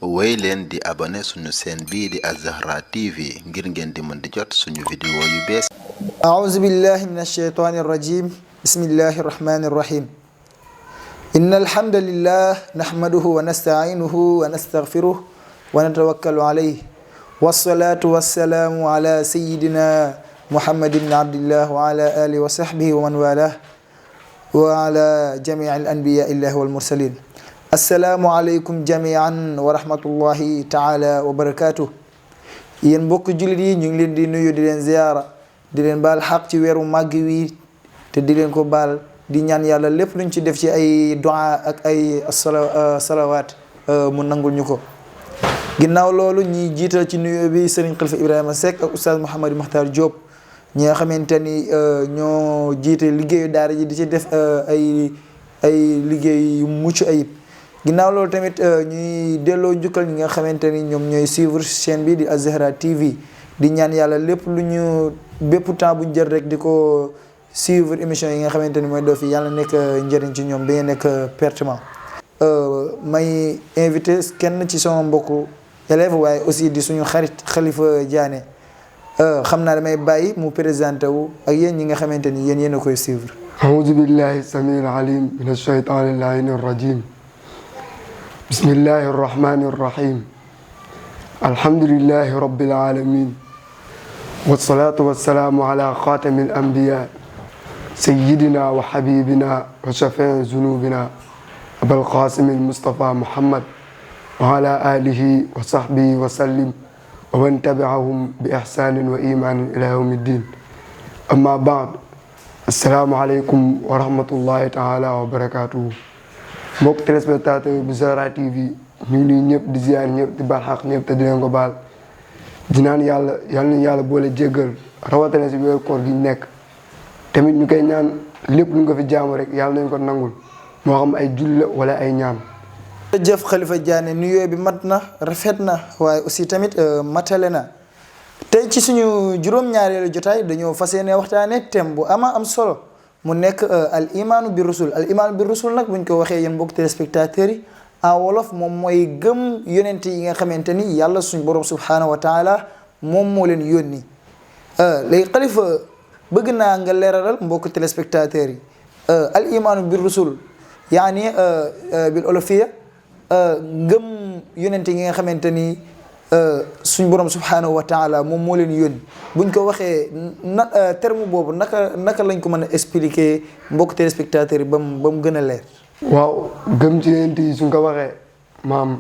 wéy leen di abonné suñu chaîne bii di Al-Zahra TV ngir ngeen di mën di jot suñu vidéo yu bees. أعوذ بالله من الشيطان الرجيم بسم الله الرحمن الرحيم إن الحمد لله نحمده ونستعينه ونستغفره ونتوكل عليه والصلاة والسلام على سيدنا محمد بن عبد الله وعلى آله وصحبه ومن والاه وعلى جميع الأنبياء الله والمرسلين السلام عليكم جميعا ورحمة الله تعالى وبركاته yéen mbokk jullit yi ñu ngi leen di nuyu di leen ziyaara di leen baal xaq ci weeru màgg wi te di leen ko baal di ñaan yàlla lépp luñ ci def ci ay du'a ak ay salawaat mu nangul ñu ko. ginnaaw loolu ñi jiital ci nuyu bi Serigne Khalifa Ibrahima Seck ak oustaz Mouhamadou Makhtar Diop ñi nga xamante ni ñoo jiite liggéeyu daara ji di ci def ay liggéey yu mucc ayib. ginnaaw loolu tamit ñuy delloo njukkal ñi nga xamante ni ñoom ñooy suivre chaîne bi di Al-Zahra TV di ñaan yàlla lépp lu ñu bépp temps bu ñu jël rek di ko suivre émission yi nga xamante ni mooy doo fi yàlla nekk njëriñ ci ñoom bañ a nekk pertement. may invité kenn ci sama mbokku élève waaye aussi di suñu xarit Khalifa Diané xam naa damay bàyyi mu présenté wu ak yéen ñi nga xamante ni yéen a koy suivre. a'uuzu billahi samiil aliim mina shaytaani la'iinir rajiim. bismillahi irrahmani irrahim alhamdulilahi rabbil alamin wasalaatu wasalaamu ala xaatami alambiya sayidina wa xabibina wa shafii zunubina abal qaasimi almustafa muhammad wa ala alihi wa sahbihi wa sallim wa man tabiahum bi ixsanin wa imanin ila yawmi ddin amma baad assalaamu aleykum wa rahmatullahi taala wa barakatuhu mbokk téléspectateur bu Zahra TV ñu ngi nuyu ñëpp di ziar ñëpp di baal xaq ñëpp te di leen ko baal di naan yàlla yàlla boole jéggal rawatina si weeru koor gi ñu nekk tamit ñu koy ñaan lépp lu nga fi jaamu rek yàlla nañ ko nangul moo xam ay julli la wala ay ñaan. jëf Khalifa Diané nuyoo bi mat na rafet na waaye aussi tamit matale na tey ci suñu juróom-ñaareelu jotaay dañoo fas yéene waxtaanee thème bu am solo. mu nekk al imaanu bi rusul al imaanu bi rusul nag buñ ko waxee yéen mbokk téléspectateurs yi en wolof moom mooy gëm yonent yi nga xamante ni yàlla suñ borom subhaanahu wa taala moom moo leen yónni léegi Khalifa bëgg naa nga leeralal mbokk téléspectateurs yi al imaanu bi rusul yaani bil olofiya gëm yonent yi nga xamante ni suñ borom subhaanahu wa taala moom moo leen yónni buñ ko waxee terme boobu naka lañ ko mën a expliquer mbokk téléspectateurs yi ba mu gën a leer. waaw gëm ci yonent yi suñ ko waxee maam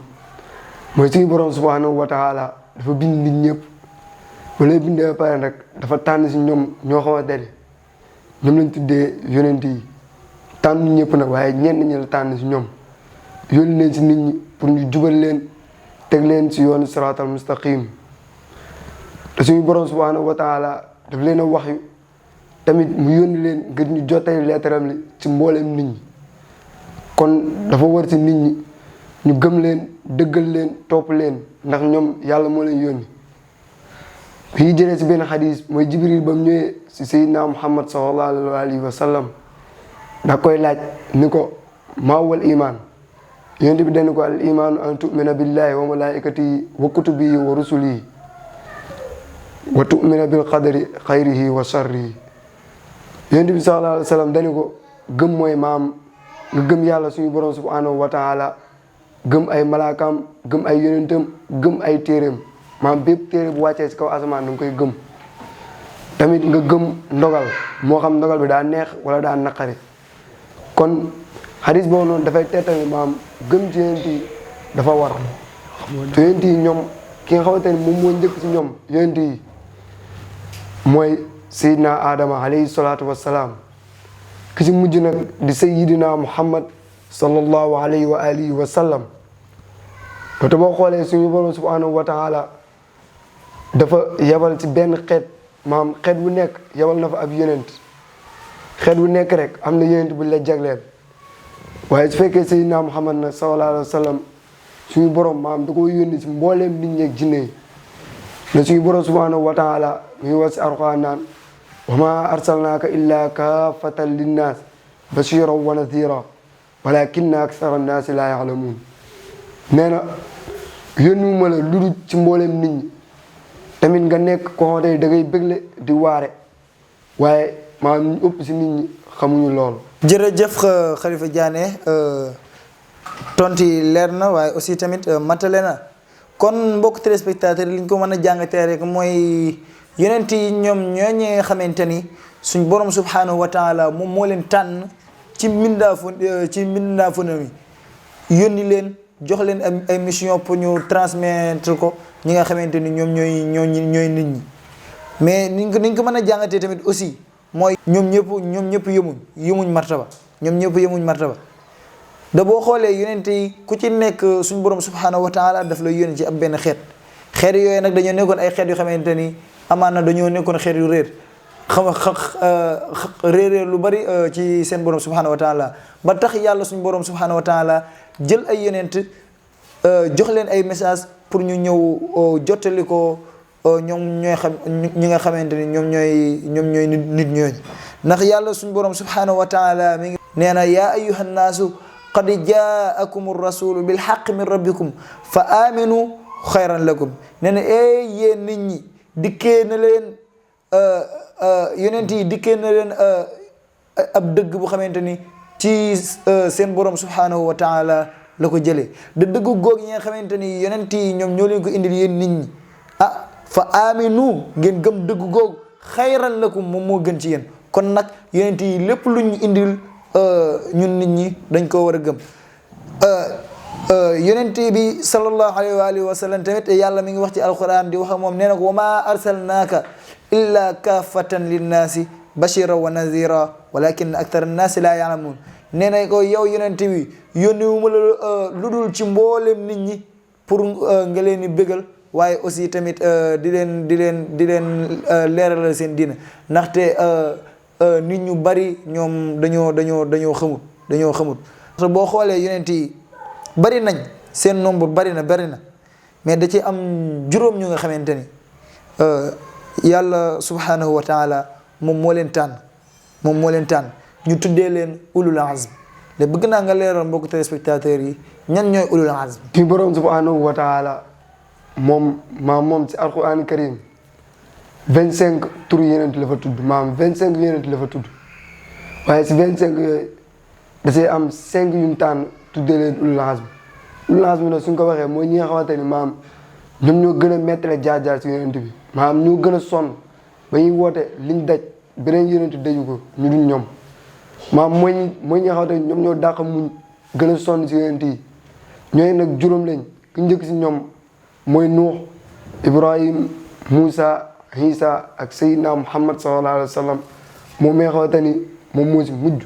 mooy suñu borom subhaanahu wa taala dafa bind nit ñëpp wala bindee ba pare rek dafa tànn si ñoom ñoo xamante ne ñoom lañ tuddee yonent yi tànn ñëpp nag waaye ñenn ñi la tànn si ñoom yónni leen si nit ñi pour ñu jubal leen. teg leen ci yoonu siraatal mustaqim te suñu borom subhanahu wa taala daf leen a wax yu tamit mu yónni leen ngir ñu jottali leetaram li ci mbooleem nit ñi kon dafa war ci nit ñi ñu gëm leen dëggal leen topp leen ndax ñoom yàlla moo leen yónni bi ñu jëlee ci benn xadis mooy jibril ba mu ñëwee ci sayyidina muhammad sallallahu alayhi wa sallam da koy laaj ni ko maa wal iman yonent bi dañ ko al imaanu an tumina billahi wa malaikatihi wa kutubihi wa rusulihi wa tumina bil qadari xayrihi wa sharrihi yonent bi sallallahu alayhi wa sallam dañ ko gëm mooy maam nga gëm yàlla suñu borom subhanahu wa taala gëm ay malaakaam gëm ay yonentam gëm ay téeréem maam bépp téere bu wàccee si kaw asamaan da nga koy gëm tamit nga gëm ndogal moo xam ndogal bi daa neex wala daa naqari kon xadis boobu noonu dafay teetami maam gëm ci yonent yi dafa war te yonent yi ñoom ki nga xamante ni moom moo njëkk ci ñoom yonent yi mooy Seydina Adama alayhi salaatu wassalaam ki ci mujj nag di Seydina Muhammad sallallahu alayhi wa alihi wa sallam te boo xoolee suñu borom subhanahu wa taala dafa yebal ci benn xeet maam xeet bu nekk yebal na fa ab yonent xeet bu nekk rek am na yonent bu la jagleel waaye su fekkee Seydina Muhammad nag sallallahu alayhi wa sallam suñu borom maam da ko yónni si mbooleem nit ñi ak jinne yi ne suñu borom subhanahu wa taala muy wax si Alxuraan naan wa ma arsalnaaka illa kaafatan linnaas bashiran wa nadhira walakinna akthara annaasi laa ya'lamuun nee na yónniwuma la lu dul ci mbooleem nit ñi tamit nga nekk koo xamante ni da ngay bégle di waare waaye maanaam ñu ëpp si nit ñi xamuñu loolu. jërëjëf Khalifa Diané tontu yi leer na waaye aussi tamit matale na kon mbokk téléspectateur li ñu ko mën a jàngatee rek mooy yonent yi ñoom ñooñu nga xamante ni suñ borom subhanahu wa taala moom moo leen tànn ci mbindaafu mi yónni leen jox leen ay mission pour ñu transmettre ko ñi nga xamante ni ñoom ñooy nit ñi mais niñ ko mën a jàngatee tamit aussi mooy ñoom ñëpp yemuñ martaba da boo xoolee yonent yi ku ci nekk suñu borom subhanahu wa taala daf la yónni ci ab benn xeet yooyu nag dañoo nekkoon ay xeet yu xamante ni amaana dañoo nekkoon xeet yu réer réer lu bari ci seen borom subhanahu wa taala ba tax yàlla suñu borom subhanahu wa taala jël ay yonent jox leen ay message pour ñu ñëw jottali ko ñoom ñi nga xamante ni ñoom ñooy nit ñooñu ndax yàlla suñu borom subhanahu wa taala mi ngi nee na yaa ayyuha nnaasu qad jaakum rasulu bil haqqi min rabbikum fa aminu xayran lakum nee na yéen nit ñi dikkee na leen yonent yi dikkee na leen ab dëgg bu xamante ni ci seen borom subhanahu wa taala la ko jëlee da dëggu goog yi nga xamante ni yonent yi ñoom ñoo leen ko indil yéen nit ñi fa aminu ngeen gëm dëggu goog xayran lakum moom moo gën ci yéen kon nag yonent yi lépp lu ñu indil ñun nit ñi dañ koo war a gëm yonent bi sallallahu alayhi wa sallam tamit yàlla mi ngi wax ci alquran di wax ak moom nee na ko wa ma arsalnaaka illa kaafatan linnaasi bashira wa nazira walakin aktar annaasi laa yaalamuun nee na ko yow yonent bi yónniwuma la lu dul ci mboolem nit ñi pour nga leen di bégal waaye aussi tamit di leen leeralal seen diina ndaxte nit ñu bari ñoom dañoo xamut boo xoolee yonent yi bari nañ seen nombre bari na mais da ci am juróom ñu nga xamante ni yàlla subhanahu wa taala moom moo leen tànn ñu tuddee leen ulul azm le bëgg naa nga leeral mbokku téléspectateurs yi ñan ñooy ulul azm. ki borom subhanahu wa taala moom ci alquran karim 25 turu yeneen la fa tudd 25 yeneen la fa tudd waaye si 25 yooyu da see am 5 yu ñu tànn tuddee leen ulul azm nag suñ ko waxee mooy ñi nga xamante ni ñoom ñoo gën a mettale jaar si yeneen bi ñoo gën a sonn ba ñuy woote liñ daj beneen yeneen daju ko ñu dul ñoom mooy ñi nga xamante ni ñoom ñoo dàq muñ gën a sonn si yeneen yi ñooy nag juróom lañ ku njëkk si ñoom mooy Nuux Ibrahim Moussa Isa ak Seydina Muhammad sallallahu alayhi wa sallam moom mi nga xamante ni moom moo si mujj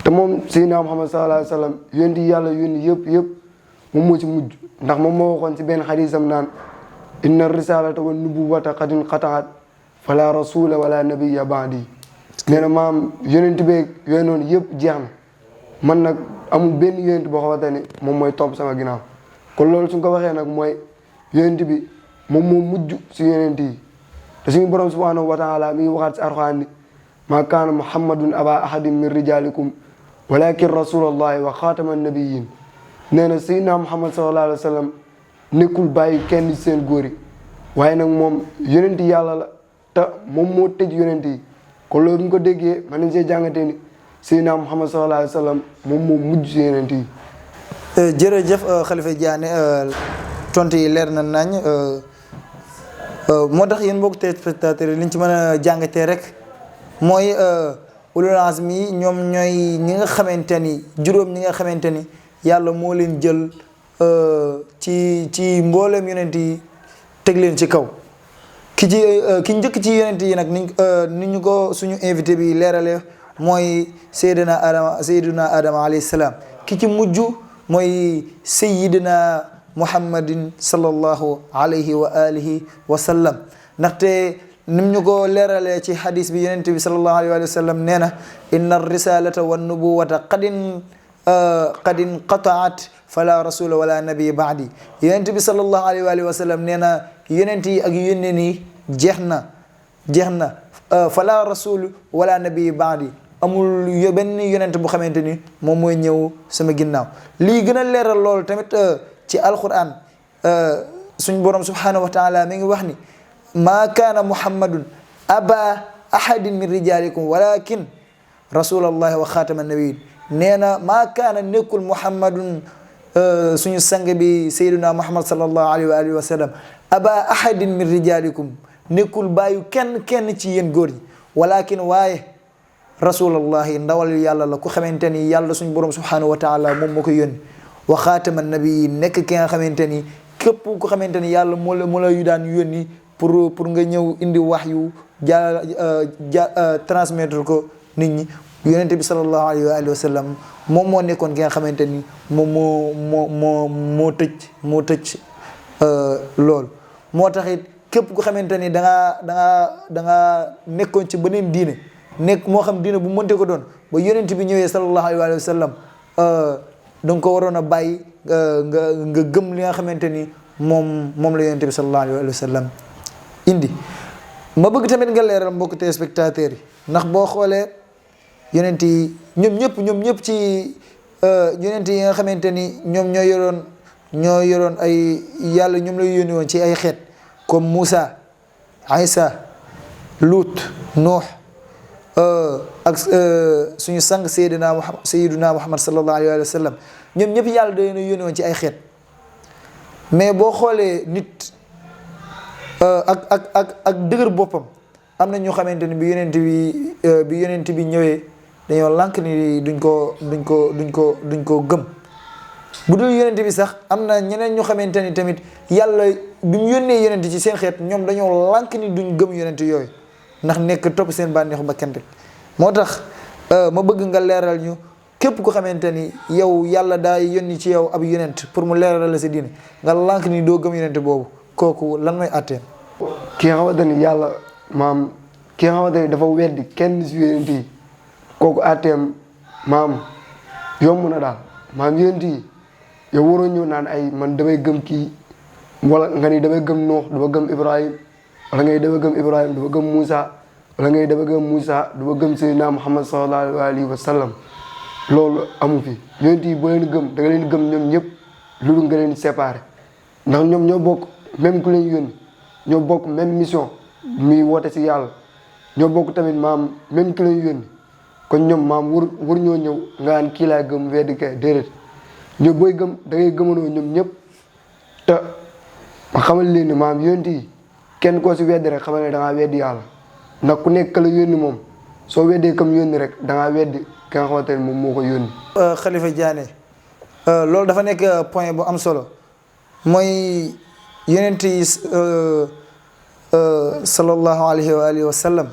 te moom Seydina Muhammad sallallahu alayhi wa sallam yonent yi yàlla yónni yëpp moom moo si mujj ndax moom moo waxoon si benn xadisam naan inna risalata wa nubuwata qad inqataat fala rasula wala nabiya baadi nee na yonent beeg yooyu noonu yëpp jeex na man nag amul benn yonent boo xamante ni moom mooy topp sama ginnaaw kon loolu suñ ko waxee nag mooy yonent bi moom moo mujj si yonent yi te suñu borom subhanahu wa taala mi ngi waxaat si Alxuraan ni maa kaana muhammadun aba ahadin min rijalikum walakin rasulallahi wa xaatama nabiyin nee na sayyidina Muhammad sallallahu alayhi wa sallam nekkul bàyyi kenn ci seen góor yi waaye nag moom yonent yàlla la te moom moo tëj yonent yi kon loolu bu ñu ko déggee man nañ see jàngatee ni sayyidina Muhammad sallallahu alayhi wa sallam moom moo mujj si yonent yi. jërëjëf Khalifa Diané tontu yi leer na nañ moo tax yéen mbokk téléspectateurs yi liñ ci mën a jàngatee rek mooy ulul azmi yi ñoom ñooy ñi nga xamante ni juróom ñi nga xamante ni yàlla moo leen jël ci mboolem yonent yi teg leen ci kaw ki njëkk ci yonent yi nag ni ñu ko suñu invité bi leerale mooy Seydina Adama alayhi salaam ki ci mujj mooy Seydina Muhammadin sallallahu alayhi wa alihi wa sallam ndaxte nim ñu ko leeralee ci hadis bi yonent bi sallallahu alayhi wa sallam nee na inna risalata wa nubuwata qad inqataat fala rasula wala nabiya baadi yonent bi sallallahu alayhi wa sallam nee na yonent yi ak yónneen yi jeex na fala rasul wala nabiya baadi amul benn yonent bu xamante ni moom mooy ñëw sama ginnaaw lii gën a leeral loolu tamit ci alquran suñ borom subhanahu wa taala mi ngi wax ni maa kaana muhammadun aba ahadin min rijalikum walakin rasulallahi wa xaatama nabiyin nee na maa kaana nekkul muhammadun suñu sang bi sayyiduna muhammad sallallahu alayhi wa alihi wa sallam aba ahadin min rijalikum nekkul bàyyu kenn ci yéen góor ñi walakin waaye rasulallahi ndawal yàlla la ku xamante ni yàlla suñu borom subhanahu wa taala moom moo ko yónni wa xaatama nabiyin nekk ki nga xamante ni képp ku xamante ni yàlla moo la yu daan yónni pour nga ñëw indi wax yu transmettre ko nit ñi yonente bi sallallahu alayhi wa alihi wa sallam moom moo nekkoon ki nga xamante ni moom moo tëj loolu moo tax it képp ku xamante ni da nga nekkoon ci beneen diine nekk moo xam diine bu mënte ko doon ba yonente bi ñëwee sallallahu alayhi wa sallam da nga ko waroon a bàyyi nga gëm li nga xamante ni moom la yonente bi sallallahu alayhi wa sallam indi. ma bëgg tamit nga leeral mbokk téléspectateurs yi ndax boo xoolee yonent yi ñoom ñëpp ci yonent yi nga xamante ni ñoom ñoo yoroon ay yàlla ñoom la yónni woon ci ay xeet comme Moussa Aïssa Lut Nuux ak suñu sang Seydina Muhammad sallallahu alayhi wa sallam ñoom ñëpp yàlla da leen a yónni woon ci ay xeet mais boo xoolee nit ak dëgër boppam am na ñu xamante ni bi yonent bi ñëwee dañoo lànk ni duñ ko gëm bu dul yonent bi sax am na ñeneen ñu xamante ni tamit yàlla bi mu yónnee yonent ci seen xeet ñoom dañoo lànk ni duñ gëm yonent yooyu ndax nekk topp seen bànneexu bakkan rek moo tax ma bëgg nga leeral ñu képp ku xamante ni yow yàlla daay yónni ci yow ab yonent pour mu leeral la sa diine nga lànk ni doo gëm yonent boobu kooku lan mooy àtteem. ki nga xamante ni yàlla ki nga xamante ni dafa weddi kenn si yonent yi kooku àtteem yomb na daal yonent yi yow waroo ñëw naan ay man damay gëm kii wala nga ni damay gëm Nuux dama gëm Ibrahim wala ngay dama gëm Ibrahim dama gëm Moussa wala ngay dama gëm Moussa dama gëm Seydina Muhammad sallallahu alayhi wa sallam loolu amu fi yonent yi boo leen gëm da nga leen gëm ñoom ñëpp loolu nga leen séparé ndax ñoom ñoo bokk même ku leen yónni ñoo bokk même mission muy woote si yàlla ñoo bokk tamit même ku leen yónni kon ñoom war ñoo ñëw nga naan kii laa gëm weddi kay déedéet ñoo booy gëm da ngay gëmanoo ñoom ñëpp te ma xamal leen ne yonent yi kenn koo si weddi rek xamal ne da ngaa weddi yàlla ndax ku nekk la yónni moom soo weddee comme yónni rek da ngaa weddi ki nga xamante ne moom moo ko yónni. Khalifa Diané loolu dafa nekk point bu am solo mooy yonent yi sallallahu alayhi wa alihi wa sallam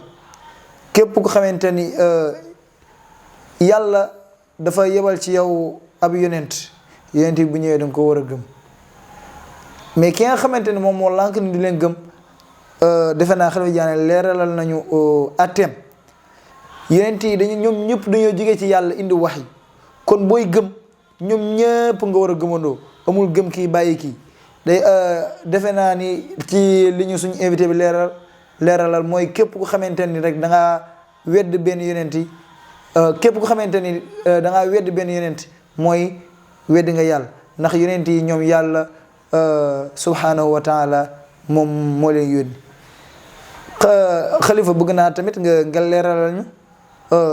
képp ku xamante ni yàlla dafa yebal ci yow ab yonent yi bu ñëwee da nga ko war a gëm mais ki nga xamante ni moom moo lànk ni di leen gëm defe naa Khalifa Diané leeralal nañu atteem yonent yi ñoom ñëpp dañoo jógee ci yàlla indi wax yi kon booy gëm ñoom ñëpp nga war a gëmandoo amul gëm kii bàyyi kii day defe naa ni ci li ñu suñu invité bi leeralal mooy képp ku xamante ni rek da ngaa wedd benn yonent yi képp ku xamante ni da ngaa wedd benn yonent mooy wedd nga yàlla ndax yonent yi ñoom yàlla subhanahu wa taala moom moo leen yónni Khalifa bëgg naa tamit nga leeralal ñu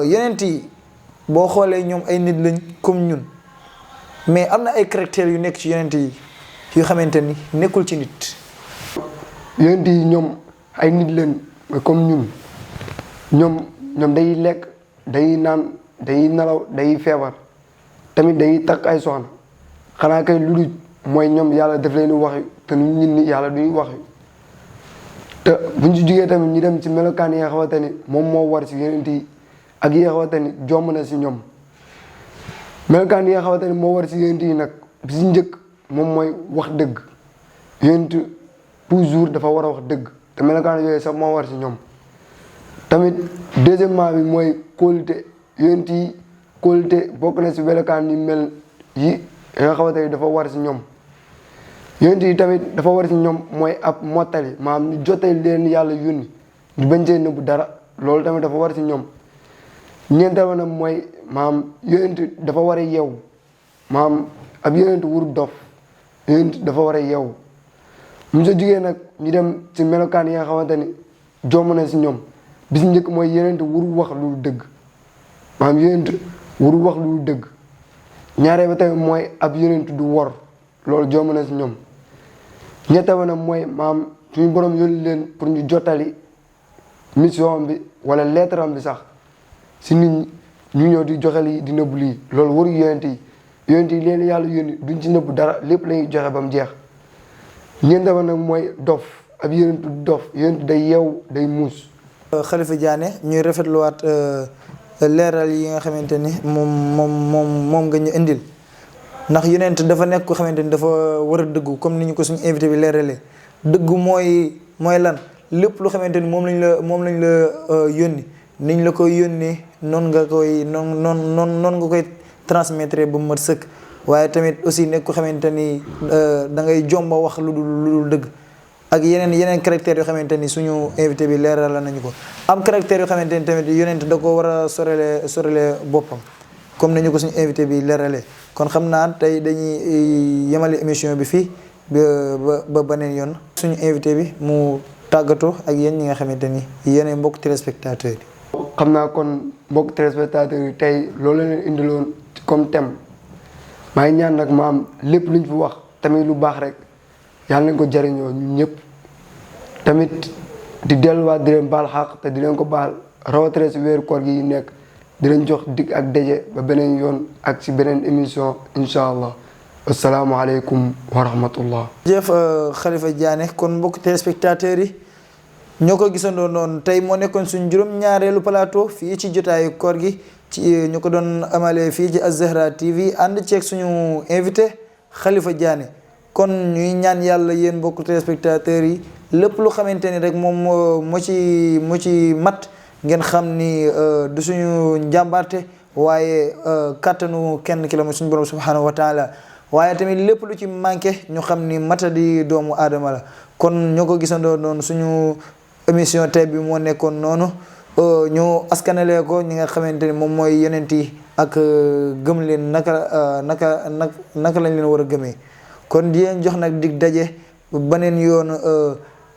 yonent yi boo xoolee ñoom ay nit lañ comme ñun mais am na ay caractères yu nekk ci yonent yi yu xamante ni nekkul ci nit. yonent yi ñoom ay nit lañ comme ñoom day lekk day naan day nelaw day feebar tamit day takk ay soxna xanaa kay lu dul mooy ñoom yàlla daf leen di wax te nu ñun ni yàlla duñu wax te buñ ci jugee tamit ñu dem ci melokaan yi nga xamante ni moom moo war si yonent yi ak yi nga xamante ni jomb na si ñoom melokaan yi nga xamante ni moo war si yonent yi nag bi si njëkk moom mooy wax dëgg yonent toujours dafa war a wax dëgg te melokaan yooyu sax moo war si ñoom tamit deuxièmement bi mooy kóolute yonent yi kóolute bokk na si melokaan yi mel yi nga xamante ni dafa war si ñoom yonent yi tamit dafa war si ñoom mooy ab mottali maanaam ñu jottali leen yàlla yónni ñu bañ cee nëbbu dara loolu tamit dafa war si ñoom ñeenteel ba nag mooy maanaam yonent dafa war a yeewu maanaam ab yonent wuru dof yonent dafa war a yeewu mu sa jugee nag ñu dem ci melokaan yi nga xamante ni jomb na si ñoom bis njëkk mooy yeneen waru wax lu dëgg maanaam yeneen waru wax lu dëgg ñaaree ba tamit mooy ab yeneen du wor loolu jomb na si ñoom ñetteel ba nag mooy maam suñu borom yónni leen pour ñu jottali mission bi wala lettre am bi sax si nit ñi ñu ñëw di joxe lii di nëbbu lii loolu waru yonent yi leen yàlla yónni duñ ci nëbbu dara lépp lañuy joxe ba mu jeex ñeenteel ba nag mooy dof ab yonent du dof yonent day yeew day muus. Khalifa Diané ñuy rafetluwaat leeral yi nga xamante ni moom nga ñu indil ndax yonent dafa nekk ko xamante ni dafa war a dëggu comme ni ñu ko suñu invité bi leeralee dëggu mooy lan lépp lu xamante ni moom lañ la yónni niñ la koy yónni noonu nga koy transmettre ba mu mat sëkk waaye tamit aussi nekk ko xamante ni da ngay jomba wax lu dul dëgg ak yeneen caractères yoo xamante ni suñu invité bi leeral la nañu ko am caractères yoo xamante ni tamit yonent da ko war a sorele boppam comme nañu ko suñu invité bi leeralee kon xam naa tey dañuy yemale émission bi fii ba beneen yoon suñu invité bi mu tàggatoo ak yéen ñi nga xamante ni yéen mbokk téléspectateurs yi. xam naa kon mbokk téléspectateurs yi tey loolu la leen indiloon comme thème maa ngi ñaan nag maam lépp luñ fi wax tamit lu baax rek yàlla nañ ko jariñoo ñun ñëpp tamit di delluwaat di leen baal xaq te di leen ko baal rawatina si weeru koor gi nekk di leen jox dig ak daje ba beneen yoon ak si beneen émission incha allah asalaamaaleykum wa rahmatullah. jëf Khalifa Diané kon mbokk téléspectateurs yi ñoo ko gisandoo noonu tey moo nekkoon suñ juróom-ñaareelu plateau fii ci jotaayu koor gi ci ñu ko doon amalee fii ci Az-Zahra TV ànd ceeg suñu invité Khalifa Diané kon ñuy ñaan yàlla yéen mbokk téléspectateurs yi lépp lu xamante ni rek moom moo ci mat ngeen xam ni du suñu njàmbaarte waaye kàttanu kenn ki la suñu borom subhanahu wa taala waaye tamit lépp lu ci manqué ñu xam ni matadi doomu aadama la kon ñoo ko gisandoo noonu suñu émission tey bi moo nekkoon noonu ñu askanalee ko ñi nga xamante ni moom mooy yonent yi ak gëm leen naka lañ leen war a gëmee kon di leen jox nag dig daje beneen yoon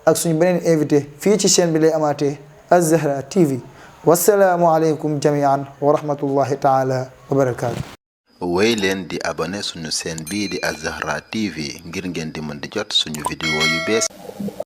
ak suñu beneen invité fii ci chaîne bi lay amaatee Az-Zahra TV wasalaamu aleykum jamian wa rahmatullahi taala wa barakaatu. wéy leen di abonné suñu chaîne bii di Az-Zahra TV ngir ngeen di mën di jot suñu vidéo yu bees